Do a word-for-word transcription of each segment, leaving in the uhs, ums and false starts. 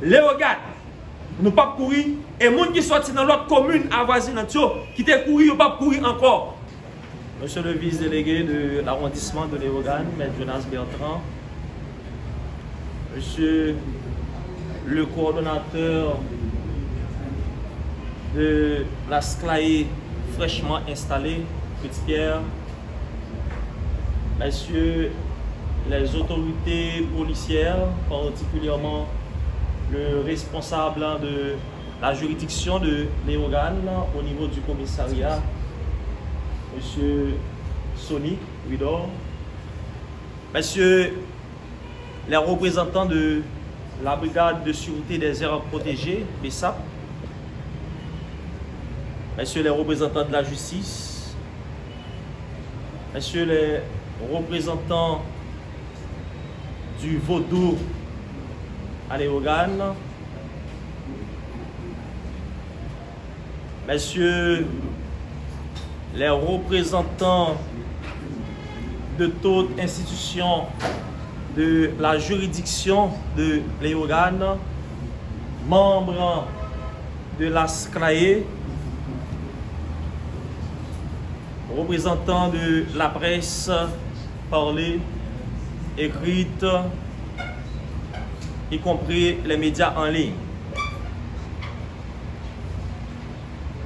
Leyogàn, nou p ap kouri, e moun ki sòti nan lòt komin avwazinant yo, ki te kouri, yo p ap kouri ankò. Monsieur le vice-délégué de l'arrondissement de Léogâne, Maître Jonas Bertrand, Monsieur le coordonnateur de la SCLAE fraîchement installée, Petit Pierre, Messieurs les autorités policières, particulièrement le responsable de la juridiction de Léogâne au niveau du commissariat, Monsieur Sonic Widor, Messieurs les représentants de la Brigade de sûreté des aires protégées, BSAP, Messieurs les représentants de la justice, Messieurs les représentants du vodou à Léogâne, Messieurs les représentants de toute institution de la juridiction de Léogâne, membres de la SCLAE, représentants de la presse parlée, écrite, y compris les médias en ligne.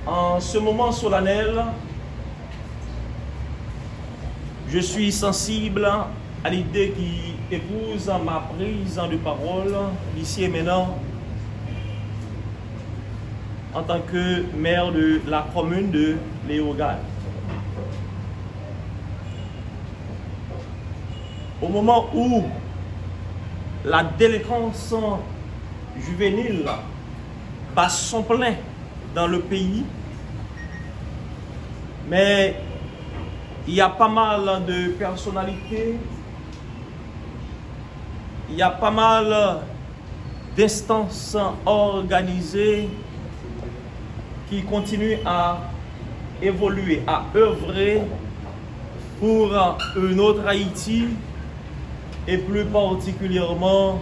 En ce moment solennel, je suis sensible à l'idée qui épouse ma prise de parole ici et maintenant en tant que maire de la commune de Léogâne. Au moment où la délinquance juvénile bat son plein dans le pays, mais il y a pas mal de personnalités, il y a pas mal d'instances organisées qui continuent à évoluer, à œuvrer pour une autre Haïti et plus particulièrement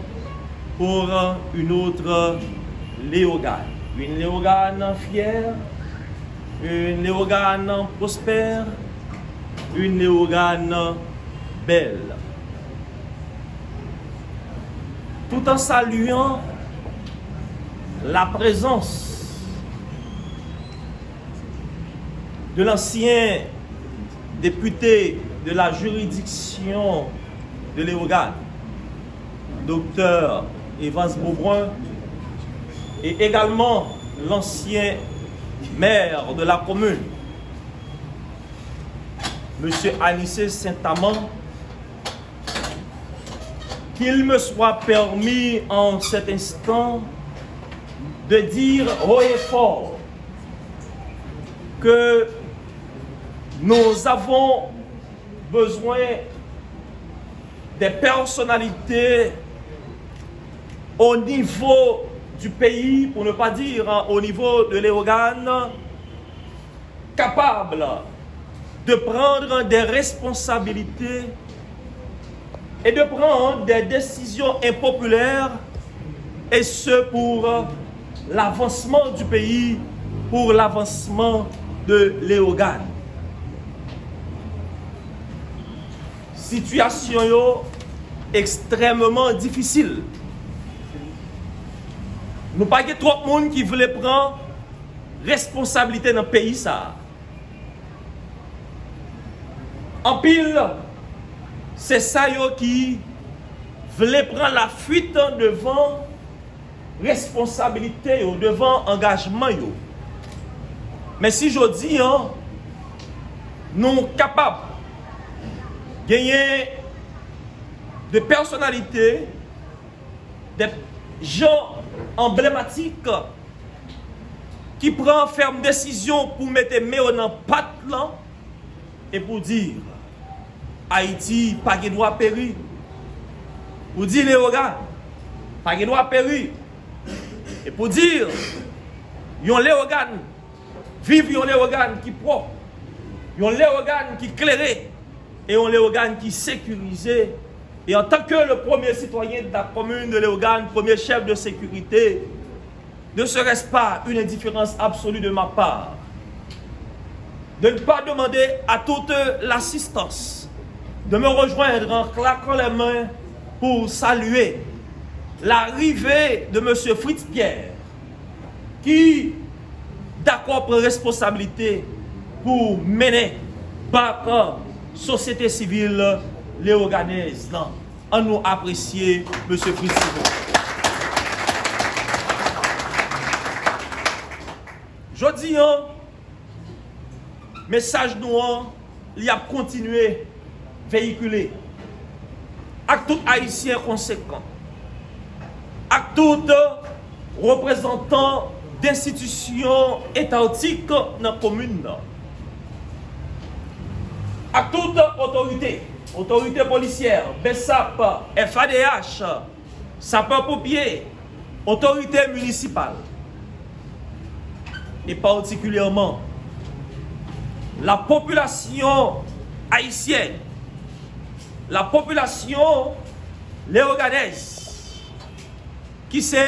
pour une autre Léogâne. Une Léogâne fière, une Léogâne prospère, une Léogâne belle. Tout en saluant la présence de l'ancien député de la juridiction de Léogâne, Docteur Evans Beaubrun, et également l'ancien maire de la commune, Monsieur Anicet Saint-Amand, qu'il me soit permis en cet instant de dire haut et fort que nous avons besoin des personnalités au niveau du pays, pour ne pas dire au niveau de Léogâne, capables de prendre des responsabilités et de prendre des décisions impopulaires, et ce pour l'avancement du pays, pour l'avancement de Léogâne. Sitiyasyon yo ekstrèmman difisil. Nou pa gen twòp moun ki vle pran responsablite nan peyi sa a. Anpil, se sa yo ki vle pran lafuit devan responsablite yo, devan angajman yo. Men si jodi a, nou kapab genyen de pèsonalite, de jan anblematik ki pran fèm desizyon pou mete men yo nan pat lan e pou di, Ayiti pa gen dwa peri. Pou di Leyogàn pa gen dwa peri. E pou di yon Leyogàn, viv yon Leyogàn ki pwòp, yon Leyogàn ki klere, e yon Leyogàn ki sekirize, Et en tant que le premier citoyen de la commune de Léogâne, premier chef de sécurité, ne serait-ce pas une indifférence absolue de ma part de ne pas demander à toute l'assistance de me rejoindre en claquant les mains pour saluer l'arrivée de monsieur Fritz Pierre, ki dakò pran responsablite pou mennen bak sosyete sivil leyoganèz lan. Ann nou apresye mesye Fritz, silvouplè. Jodi a, mesaj nou an, li ap kontinye veyikile ak tout Ayisyen konsekan, ak tout reprezantan d enstitisyon etatik nan komin nan, ak tout otorite, otorite polisyè, BSAP, FADH, sapè ponpye, otorite minisipal, e patikilyèman lapopilasyon ayisyèn, lapopilasyon leyoganèz, ki se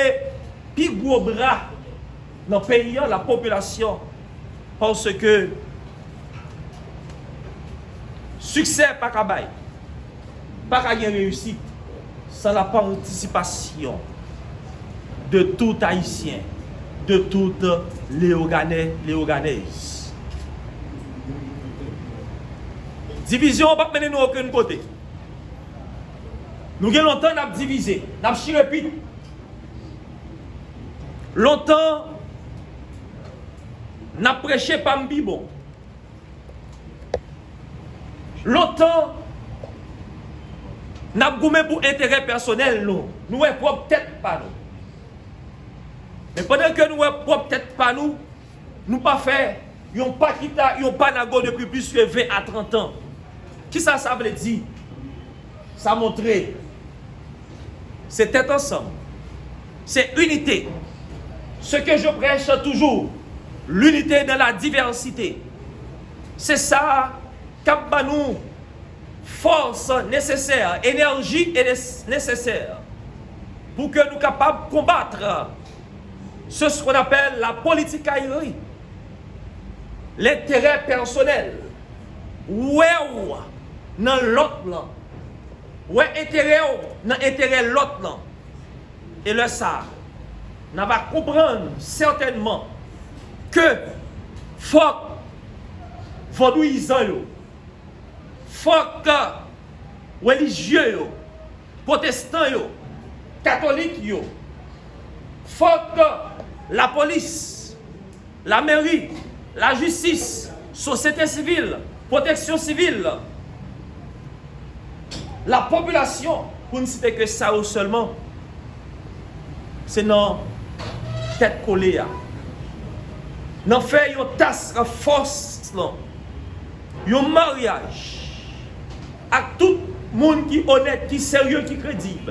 pi gwo bra nan peyi an, lapopilasyon, paske siksè pa ka bay, pa ka gen reyisit san la patisipasyon de tout Ayisyen, de tout Leyoganè, Leyoganèz. Divizyon an p ap mennen nou okenn kote. Nou gen lontan n ap divize, n ap chire pit. Lontan n ap preche pa m pi bon. Lontan n ap goumen pou enterè pèsonèl nou. Nou wè pwòp tèt pa nou. Men pandan ke nou wè pwòp tèt pa nou, nou pa fè yon pa kita, yon pa nago depi plis ke ven a trant an. Kisa sa vle di? Sa montre se tèt ansanm, se inite. Ce que je prêche toujours, l'unité dans la diversité. Se sa k ap ban nou fòs nesesè, enèji e nes-, nesesè pou ke nou kapab konbat ce qu'on appelle la politicaillerie, lenterè pèsonèl, wè w nan lòt lan, wè enterè w nan enterè lòt lan. E lè sa a, n a va konprann sètènman ke fòk vodouyizan yo, fòk relijye yo, pwotestan yo, katolik yo, fòk lapolis, lameri, lajistis, sosyete sivil, pwoteksyon sivil, lapopilasyon, pou n site ke sa yo sèlman, se nan tèt kole a, nan fè yon task force lan, yon maryaj ak tout moun ki onèt, ki serye, ki kredib.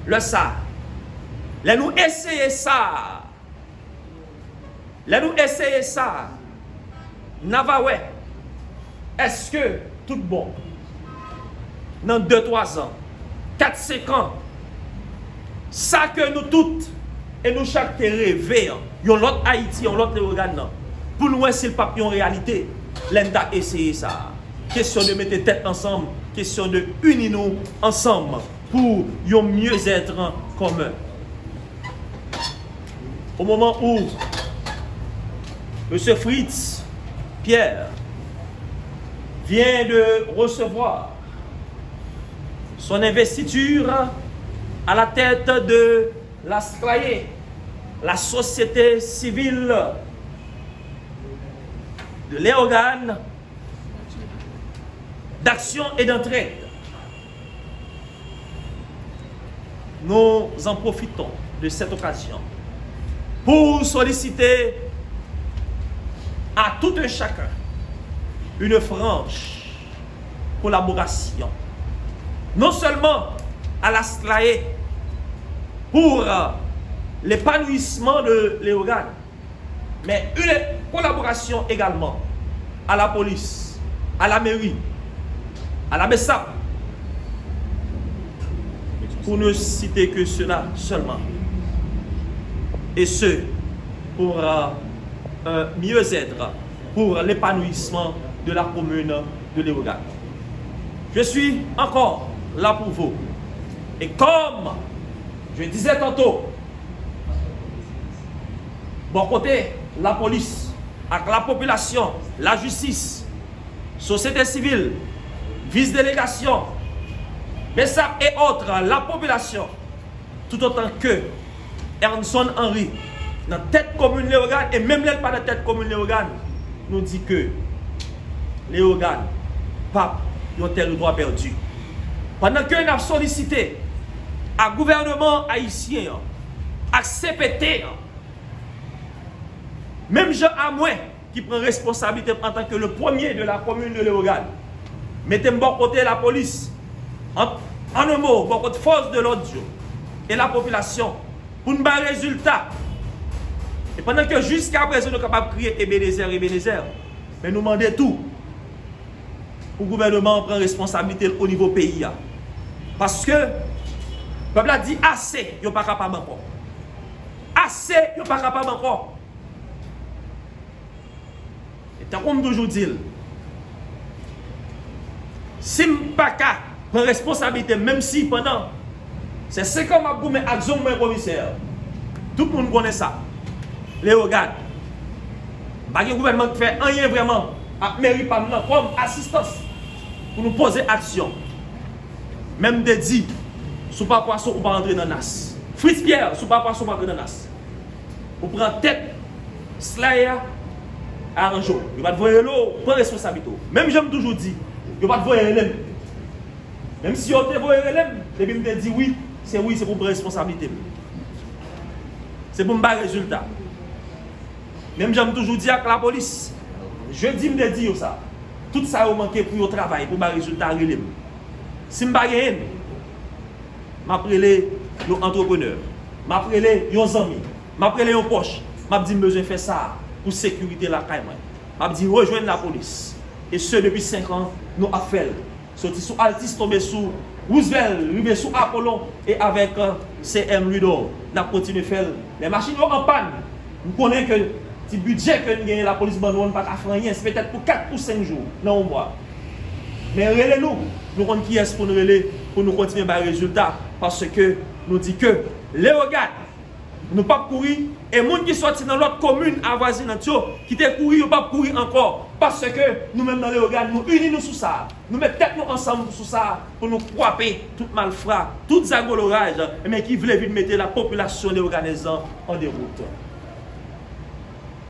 Lè sa, lè nou eseye sa, lè nou eseye sa, n a va wè èske tout bon, nan de, twa zan, kat, senk an, sa ke nou tout e nou chak te reve an, yon lòt Ayiti, yon lòt Leyogàn nan, pou n wè si l p ap yon reyalite lè n ta eseye sa. Kesyon de mete tèt ansanm, kesyon de ini nou ansanm pou yon mieux-être commun. Au moment où monsieur Fritz Pierre vient de recevoir son investiture à la tête de la SCLAE, la Société Civile de Léogâne d'Action et d'Entraide. Nous en profitons de cette occasion pour solliciter à tout un chacun une franche collaboration, non seulement à la SCLAE pour l'épanouissement de Léogâne, mais une collaboration également à la police, à la mairie, à la BSAP, Pour ne citer que cela seulement, et ce, pour euh, un mieux-être, pour l'épanouissement de la commune de Léogâne. Je suis encore là pour vous. Et comme je disais tantôt, bò kote lapolis ak lapopilasyon, lajistis, sosyete sivil, vis delegasyon, BSAP et autres, lapopilasyon, toutotan ke Ernson Henry nan tèt komin Leyogàn, e menm lè l pa nan tèt komin Leyogàn, nou di ke Leyogàn p ap yon tèritwa pèdi. Pandan ke n ap solisite ak gouvèneman ayisyen an, ak CPT an, menm jan a mwen ki pran responsablite m antanke le premye de la komin de Leyogàn, mete m bò kote lapolis, an, an un mot, bò kote fòs de lòd yo e lapopilasyon, pou n bay rezilta. E pandan ke jiskaprezan nou kapab kriye Ebenezer, Ebenezer, men nou mande tou pou gouvèneman an pran responsablite l o nivo peyi a. Paske pèp la di ase, yo pa kapab ankò. Ase, yo pa kapab ankò. E tankou m toujou di l, si m pa ka pran responsablite m, menm si pandan se senk an m ap goumen ak zong mwen komisè, tout moun konnen sa. Leyogàn, m pa gen gouvènman ki fè anyen vrèman ak meri pa m nan kòm asistans pou nou poze aksyon. Men m te di, si w pa pwason, ou pa antre nan nas. Fritz Pierre, si w pa pwason, ou pa antre nan nas. Ou pran tèt slay a, aranje w. Yo pa t voye rele w, pran responsablite w. Menm jan m toujou di, yo pa t voye rele m. Menm si yo te voye rele m, depi m te di wi, se wi, se pou m pran responsablite m. Se pou m bay rezilta. Menm jan m toujou di ak lapolis, jedi m te di yo sa. Tout sa yo manke pou yo travay, pou bay rezilta, rele m. Si m pa genyen l, m ap rele yon antreprenè, m ap rele yon zanmi, m ap rele yon pwòch, m ap di m bezwen fè sa pou sekirite lakay mwen. M ap di rejwenn lapolis. E se depi senk an, nou ap fè l. Soti sou Altis tonbe sou Roosevelt, rive sou Apollon e avèk, euh, C M Ridor, n ap kontinye fè l. Lè machin yo an pàn, m konnen ke ti bidjè ke n genyen lapolis ban nou an, n pa ka fè anyen, se petèt pou kat pou senk jou nan yon mwa. Men rele nou, nou konn kiyès pou n rele, pou nou kontinye bay rezilta, paske nou di ke Leyogàn, nou p ap kouri, e moun ki sòti nan lòt komin avwazinant yo, ki te kouri, yo p ap kouri ankò, paske nou menm nan Leyogàn, nou ini nou sou sa, nou met tèt nou ansanm sou sa, pou nou kwape tout malfra, tout zagoloraj, men ki vle vin mete lapopilasyon leyoganèz lan an dewout.